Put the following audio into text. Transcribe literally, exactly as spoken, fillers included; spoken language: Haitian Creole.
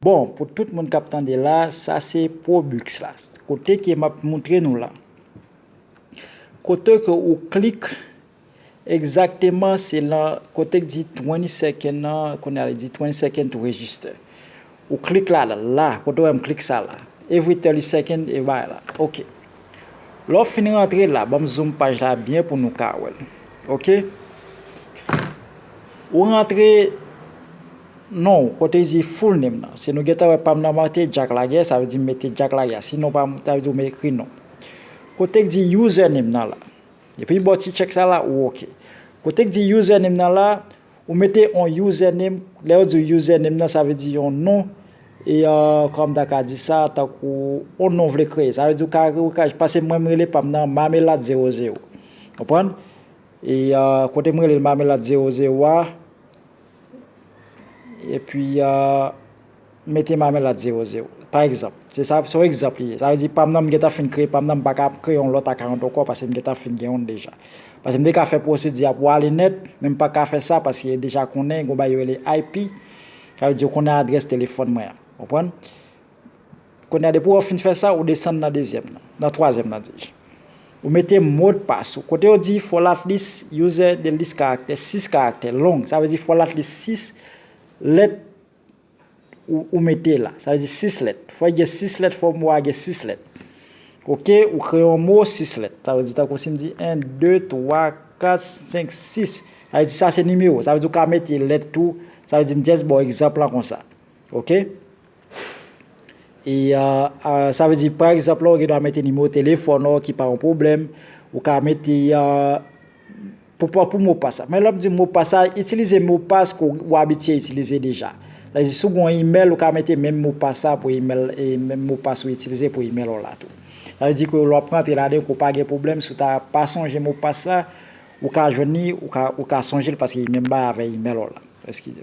Bon, pou tout moun k ap tande la, sa se Probux la. Kote ke m ap moutre nou la. Kote ke ou klik egzakteman, se lan kote k di twenty second nan, kounye a li di twenty second to register. Ou klik la, la, la, kote w wè m klik sa la. Every thirty second, e bay la. Ok. Lè w fin rantre la, ban m zoom paj la byen pou nou ka wè l. Ok? Ou rantre non w, kote di full name nan. Si nou gentan wè pa m nan mete Jack Laguerre, sa vle di m mete Jack Laguerre. Sinon, pa m, sa vle di w ekri non. Kote k di username nan la. Epi bò ti check sa la, ou ok. Kote k di username nan la, ou mete yon username. Lè yo di w username nan, sa vle di yon non. E uh, kòm ta ka di sa, tankou yon non w vle kreye. Sa vle di w ka, ou ka, pase mwen m rele pa m nan Mamelad zero zero. Konprann? E uh, kote m rele l Mamelad zero zero a, epi uh, mete Mamelad zero zero. Pa egzanp, se sa, se yon egzanp li ye. Sa vle di pa m nan m gentan fin kreye pa m nan, m pa ka kreye yon lòt account ankò paske m gentan fin gen youn deja. Paske m te ka fè pwosedi a pou ale nèt, men m pa ka fè sa paske yo deja konnen, gon bagay yo rele I P. Sa vle di yo konnen adrès telefòn mwen an. Konprann? Kounye a, depi w fin fè sa, ou desann nan dezyèm nan, nan twazyèm nan, di. Ou mete modpas ou. Kote yo di follow at least user the list karaktè, sis karaktè long. Sa vle di follow at least sis lèt ou, ou mete la. Sa vle di sis lèt. Fò gen sis lèt, fò mo a gen sis lèt. Ok, ou kreye yon mo, sis lèt. Sa vle di tankou si m di en, de, twa, kat, senk, sis. Sa vle di sa se nimewo. Sa vle di ou ka mete lèt tou. Sa vle di m just ba w egzanp lan konsa. Ok? E uh, uh, sa vle di, pa egzanp, la, ou gen dwa mete nimewo telefòn ou ki pa yon pwoblèm. Ou ka mete uh, pou, pou, pou mopas la. Men lè m di mopas la, itilize mopas ke w abitye itilize deja. Sa vle di, si w gen yon email, ou ka mete menm mopas la pou email, e menm mopas ou itilize pou email ou la tou. Sa vle di ke lè w ap rantre ladan, ke w pa gen pwoblèm, si w ta pa sonje mopas la, ou ka jwenn li, ou ka, ou ka sonje l paske li menm bagay avèk email ou la. Eskize.